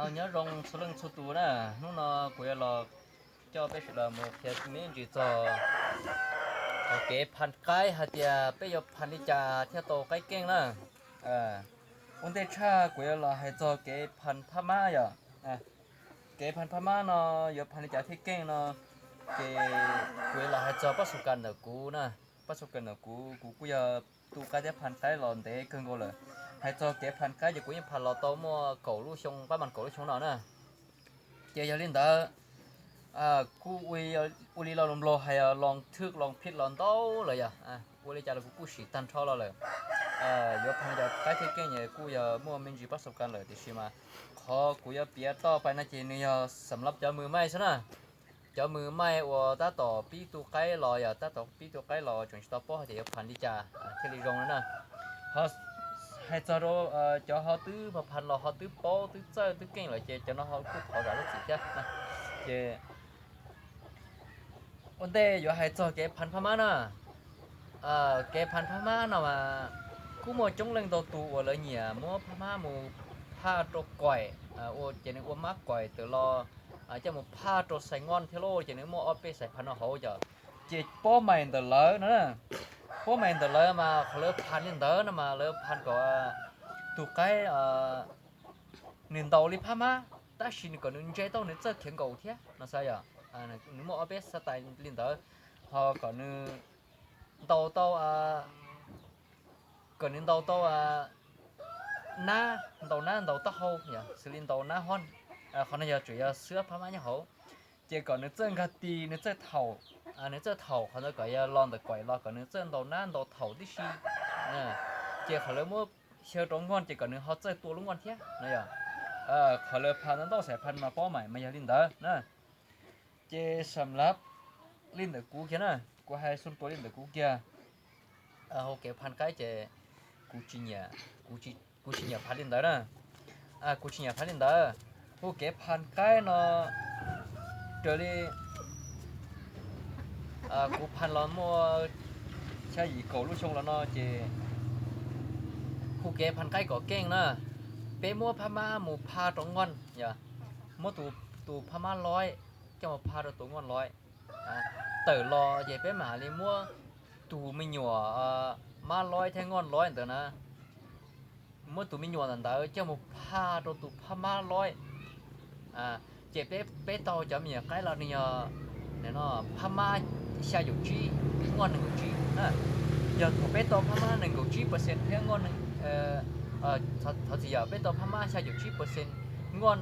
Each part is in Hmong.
Nyob zoo txhua leej txhua tus na, hnub no kuv yuav los coj peb sawv daws mus qhia me ntsis txog kev phan qaib hais tias peb yuav phan li cas thiaj tau qaib keej na. Ua ntej tshaj kuv yuav los hais txog kev phan phab mab yom. Kev phan phab mab no yuav phan li cas thiaj keej no, ces kuv yuav los hais txog pab xu kas ntawm kuv na. Pab xu kas ntawm kuv, kuv kuj yog tu qaib thiab phan qaib los ntev kawg nkaus lawm. Hais txog kev phan qaib ces kuv yeej phan los tau muaj kaum lub xyoo, pab mas kaum lub xyoo no na. Ces yog li ntawd, kuj ua li lo lus Nplog hais los thwj los phij los ntau lawm yog, ua li cas los kuv kuj sim tag nrho los lawm. Yuav phan cov qaib thiaj keej es kuj yog muaj me ntsis pab xu kas lawm tiam sis mas qhov kuv yuav piav toj pais no ces nws yog xam lab cov mws maij xwb na. Cov mws maij uas tab tom pib tu qaib los yog tab tom pib tu qaib los tseem tsis tau paub hais tias yuav phan li cas thiaj li zoo na. Hais txog rau cov ho twb phan los ho twb paub twb txawj twb keej lawm ces cov no ho kuj thov zam lub txim thiab. Ces ua ntej yuav hais txog kev phan phab mab na. Kev phan phab mab no mas kuj muaj coob leej ntau tus uas lawv nyiam muab phab mab mus phaj rau kaim, ces nws ua mab kaim tawm los coj mus phaj rau xais ngoj thiab lauj, ces nws muaj ob peb xais phan no hauv cov. Ces pob mais ntawm lawv no, pob mais ntawm lawv mas qhov lawv phan li ntawd no mas lawv phan kom tus qaib nws ntaus li phab mab tab sis nws kom nws ntse tau nws txawj khiav nkaus thiab no xav yom. Nws muaj ob peb xav tais li ntawd, ho kom nws ntaus tau, kom nws ntaus tau nab, ntaus nab ntaus taub hau yom, xws li ntaus nab hob. Qhov no yog tsuas yog xwab phab mab nyob hauv. Ces kom nws txawj nkag tis, nws txawj thaum, nws txawj thaum qhov ntawd kom yog los ntawm kaim los kom nws txawj ntaus nab ntaus thaum tib si. Ces qhov lawv muab xyaw rau ngoj ces kom nws ho txawj tua lub ngoj thiab no yom. Qhov lawv phan ntau ntau xais phan mas pob mais mas yog li ntawd na. Ces xam lab li ntawm kuv kiag na, kuv hais xu tua li ntawm kuv kiag. Hauv kev phan qaib ces kuv tsis nyiam, kuv tsis nyiam phan li ntawd na. Kuv tsis nyiam phan li ntawd. Hu kev phan qaib no raws li kuv phan los muaj xya yim kaum lub xyoo los no ces hu kev phan qaib kom keej na, peb muab phab mab mus phaj rau ngoj yom, muab tus phab mab loib coj mus phaj rau tus ngoj loib. Tawm los ces peb mam li muab tus me nyuam mab loib thiab ngoj loib ntawd na, muab tus me nyuam ntawm ntawd coj mus phaj rau tus phab mab loib. Ces peb tau cov me nyuam qaib los nws yog phab mab xya caum tsib, ngoj nees nkaum tsib. Yog thaum peb tau phab mab nees nkaum tsib percent thiab ngoj, thov txim yom, peb tau phab mab xya caum tsib percent, ngoj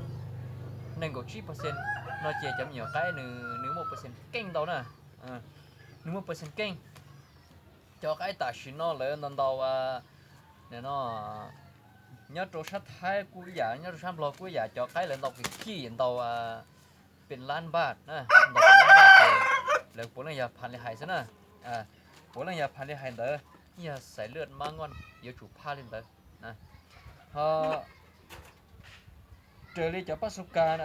nees nkaum tsib percent no ces cov me nyuam qaib nws muaj percent keej ntau na. Nws muaj percent keej. Cov qaib tam sim no lawv ntau ntau no, nyob rau sab Thaib kuj ib yam, nyob rau sab Nplog kuj ib yam, cov qaib lawv ntau kis kij ntau pes lab npaj, ntau pes lab npaj ces lawv puav leej yog phan li hais xwb na. Puav leej yog phan li hais ntawd, yog xais lwaj mab ngoj yuav tsum phaj li ntawd. Ho raws li cov pab xu kas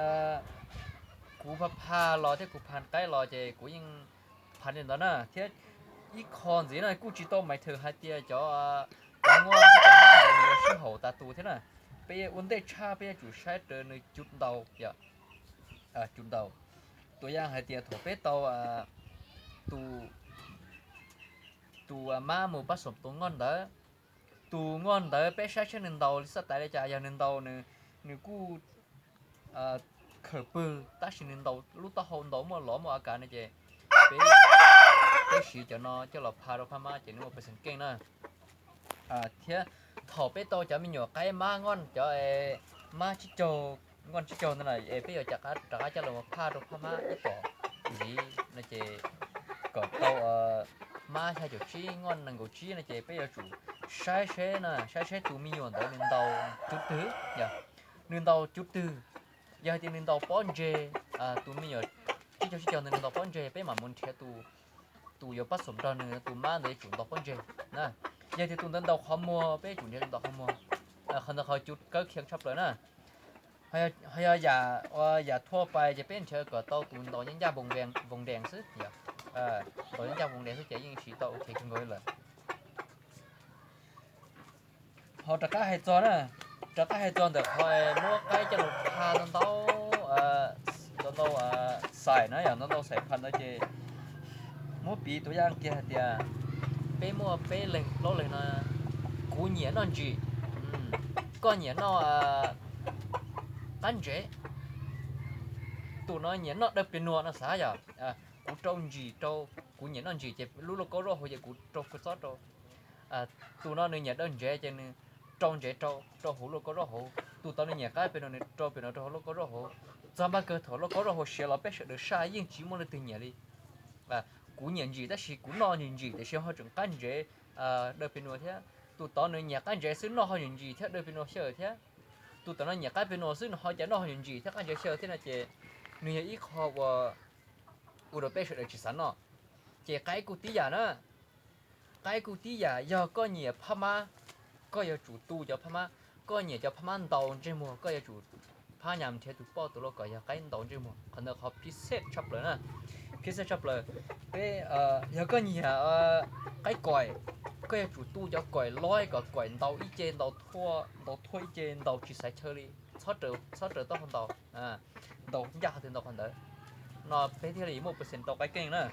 kuv pha pha los thiab kuv phan qaib los ces kuv yeej phan li ntawd na, thiab ib qho ntxiv no kuj tsis tau mais thawm hais tias cov mab ngoj thiab cov mab ntawd nws yuav sib haum tas tus thiab na. Peb ua ntej tshaj peb yuav tsum saib raws nws cuv ntaus, cuv ntaus. Tuam yam hais tias thaum peb tau tus, tus mab mus pab xoom tus ngoj ntawd, tus ngoj ntawd peb saib saib nws ntaus li xav tais li cas, yog nws ntaus nws kuj khawm pwg tab sis nws ntaus lub taub hau ntaus muaj lov muaj a kav no ces peb, peb siv cov no coj los pha rau phab mab ces nws muaj percent keej na. Thiab thaum peb tau cov me nyuam qaib mab ngoj, cov mab tsib caug, ngoj tsib caug ntawd na es peb yuav rov qab coj los phaj rau phab mab ib tom ntxiv no ces kom tau mab xya caum tsib ngoj nees nkaum tsib no ces peb yuav tsum saib seb na, saib seb tus me nyuam ntawd nws ntaus cuv twg, yog nws ntaus cuv twg. Yog hais tias nws ntaus pob ntseg, tus me nyuam tsib caug tsib caug ntawd nws ntaus pob ntseg, peb mam mus nrhiav tus, tus yuav pab xoom nrog nws, tus mab ntawd yuav tsum ntaus pob ntseg na. Yog tias tus ntawd ntaus qhov muag, peb yuav tsum nrhiav tus ntaus qhov muag. Qhov ntawd qhov cuv kawb khiam tshaj plaws na. Ho yog yam, yam thuaj pais ces peb nrhiav kom tau tus ntaus ncaj npoo dees xwb, ntaus ncaj npoo dees xwb ces yeej siv tau ok kawg nkaus li lawm. Ho rov qab hais txog na, rov qab hais txog ntawm qhov muab qaib coj los pha ntau ntau, ntau ntau xais na, yog ntau ntau xais phaj ntawd ces muab piv tus yaj kiag hais tias peb muaj peb leeg plaub leeg no, kuv nyiam noj ntsim, koj nyiam noj qab ntsev, tus no nyiam noj dawb pes nuas no xav yog, kuv rau ntsim rau, kuv nyiam noj ntsim ces lub lauj kaub zaub hauv ces kuv rau kua txob rau. Tus no nws nyiam dawb ntsev ces nws rau ntsev rau, rau hauv lauj kaub zaub hauv. Tus tod nws nyiam qab pes nuas, nws rau pes nuas rau hauv lauj kaub zaub hauv. Txog npaj kawg thaum lauj kaub zaub hauv siav los peb sawv daws saj yeej tsis muaj leej twg nyiam li. Kuv nyiam ntsim tab sis kuv noj ntsim ntsim tiam sis ho tseem qab ntsev dawb pes nuas thiab. Tus tod nws nyiam qab ntsev xwb noj ho ntsim ntsim thiab dawb pes nuas xyaw thiab. Tus tod no nyiam qab pes nuas xwb nws ho cas noj ho ntsim ntsim thiab qab ntsev xyaw thiab no ces nws yog ib qho uas ua rau peb sawv daws tsis xav noj. Ces qaib kuj tib yam na, qaib kuj tib yam, yog koj nyiam phaj mab, koj yuav tsum tu cov phaj mab. Koj nyiam cov phaj mab ntaus ntsej muag, koj yuav tsum phab nyas nrhiav tus poj tus lau kom yog qaib ntaus ntsej muag. Qhov ntawd qhov phiv xej tshaj plaws na, phiv xej tshaj plaws. Peb, yog koj nyiam qaib kaim, koj yuav tsum tu cov kaim loj kom kaim ntaus ib ce, ntaus thuaj ib ce, ntaus tsis xaiv chaw li, txhob raws taub hau ntaus, ntaus ncaj qhov twg ntaus qhov ntawd. No peb thiaj li muaj percent tau qaib keej na.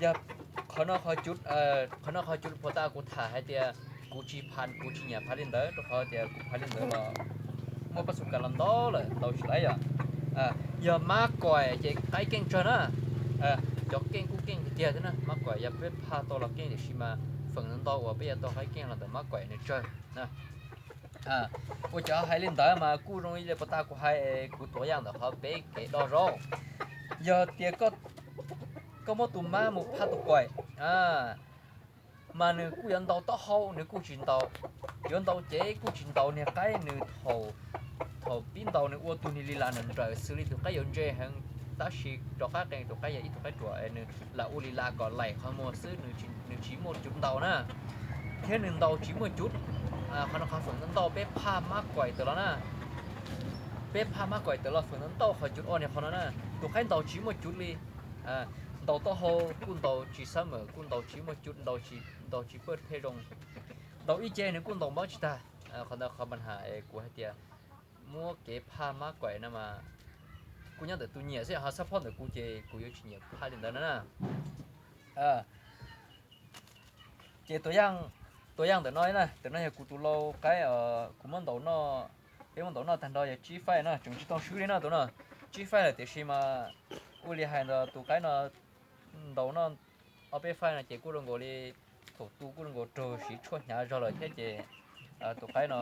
Yog qhov no qhov cuv, qhov no qhov cuv puas tas kuv tham hais tias kuv tsis pha, kuv tsis nyiam pha li ntawd rau qhov tias kuv pha li ntawd los muaj pab xu kas los ntau lawm ntaus tsis laib yom. Yog mab kaim ces qaib keej tsawg na. Cov keej kuj keej tiag tiag thiab na, mab kaim yog peb pha tau los keej tiam sis mas feem ntau uas peb yuav tau qaib keej los ntawm mab kaim nws tsawg. Ua cov hais li ntawd mas kuj zoo li puas tas kuv hais, kuv tuav yaj ntawm qhov peb kev do zaub. Yog tias koj muab tus mab mus phaj tus kaim, mas nws kuj yuav ntaus taub hau nws kuj tsis ntaus, yuav ntaus cev kuj tsis ntaus, niag qaib nws thaum pib ntaus nws ua tus niag li las nrawm nrawm xws li tus qaib yuav ntse heev, tab sis rov qab qee tus qaib yog ib tug qaib ruam nws lam ua li las kom laim qhov muag xwb, nws tsis muaj cuv ntaus na. Thiab nws ntaus tsis muaj cuv. Qhov no qhov feem ntau peb phaj mab kaim tawm los na, peb phaj mab kaim tawm los feem ntau qhov cuv o niag qhov no na, tus qaib ntaus tsis muaj cuv li. Ntaus taub hau kuj ntaus tsis xab mem, kuj ntaus tsis muaj cuv, ntaus tsis paj phem zoo, ntaus ib ce nws kuj ntaus mob tsis tag. Qhov ntawd qhov mas has kuv hais tias muab kev phaj mab kaim no mas kuj nyob ntawm tus nyiam xwb, ho xab phob ntawm kuv ces kuv yuav tsis nyiam phaj li ntawd no na. Ces tua yaj ntawm no na, ntawm no yog kuv tus lau qaib, kuv muab ntaus noj, peb muab ntaus noj tag nrho yog tsib faij no, tseem tsis tau swb li no tus no, tsib faij lawm tiam sis mas ua li hais ntawd tus qaib no ntaus noj ob peb faij no ces kuj zoo nkaus li thaum tu kuj zoo nkaus raug siv tshuaj hnyav zog lawm thiab ces tus qaib no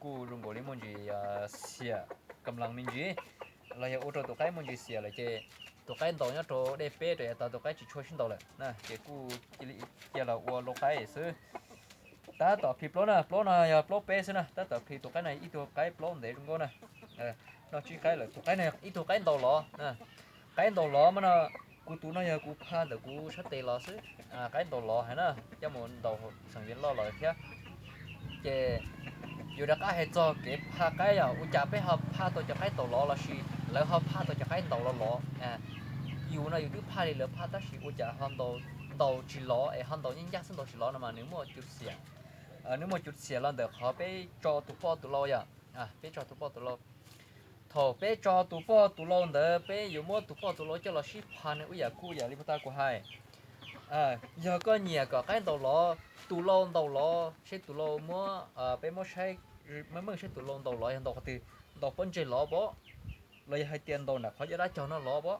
kuj zoo nkaus li muaj ntsis xiam kam las me ntsis, los yog ua rau tus qaib muaj ntsis xiam lawm ces tus qaib ntaus nyob rau dej peb rau yav tas tus qaib tsis tshua sib ntaus lawm na, ces kuj cia li cia los ua lau qaib xwb. Tab tom plhis plaub na, plaub no yog plaub peb xwb na, tab tom plhis tus qaib no ib tug qaib plaub ntev zoo nkauj na. Noj tsib qaib lawm, tus qaib no ib tug qaib ntaus lov. Qaib ntaus lov mas no, kuv tus no yog kuv pha ntawm kuv sab tes los xwb. Qaib ntaus lov heev na, coj mus ntaus xeem Vias Loj los thiab. Ces yuav rov qab hais txog kev pha qaib yog ua cas peb ho pha tau cov qaib ntaus lov lossis lawv ho pha tau cov qaib ntaus lov lov. Yus no yus twb pha li lawv pha tab sis ua cas ho ntaus tsis lov es ho ntaus nyaj ncaj xwb ntaus tsis lov no mas nws muaj cuv xiam. Nws muaj cuv xiam los ntawm qhov peb tso tus poj tus lau yom. Peb tso tus poj tus lau. Thaum peb tso tus poj tus lau ntawd peb yuav muab tus poj tus lau coj los sib pha nws ib yam kuj yam li puag ta kuv hais. Yog koj nyiam kom qaib ntaus lov, tus lau ntaus lov, seb tus lau muab, peb muab saib meej meej seb tus lau ntaus lov yog ntaus qhov twg, ntaus pob ntseg lov pob, los yog hais tias ntaus nram qhov caj dab cog no lov pob,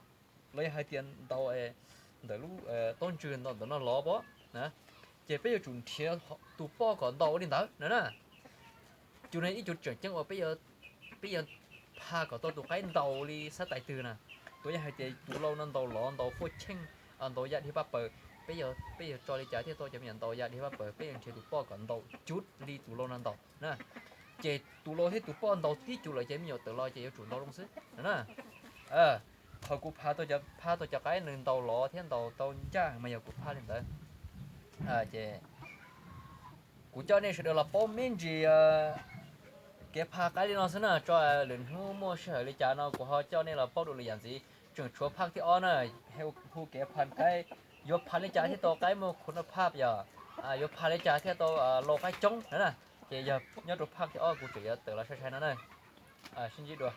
los yog hais tias ntaus ntawm lub taub ntswg ntaus ntawm no lov pob. Ces peb yuav tsum nrhiav tus poj kom ntaus li ntawd na. Cuv no ib cuv tseem ceeb uas peb yuav pha kom tau tus qaib ntaus li xab tais twg na. Tus yog hais tias tus lau no ntaus lov ntaus fuaj cheej, ntaus ya dhia paj paws, peb yuav tso li cas thiaj tau cov me nyuam ntaus ya dhia paj paws, peb yuav nrhiav tus poj kom ntaus cuv li tus lau no ntaus na. Ces tus lau thiab tus poj ntaus tib cuv lawm ces me nyuam tawm los ces yuav tsum ntaus zoo xwb na. Qhov kuv pha tau cov qaib nws ntaus lov thiab ntaus tau ncaj mas yog kuv pha li ntawd. Ces kuv coj nej sawv daws los paub me ntsis kev pha qaib li no xwb na, tso lwm hnub muaj sij hawm li cas no kuv ho coj nej los paub dua lwm yam ntxiv. Tseem tshuav phaj thib ob na, hu kev pha qaib, yuav pha li cas thiaj tau qaib muaj khu noj phaj yom, yuav pha li cas thiaj tau lau qaib coob na. Ces yog nyob rau phaj thib ob kuv tseem yuav tawm los sai sai no na. Sib ntsib dua.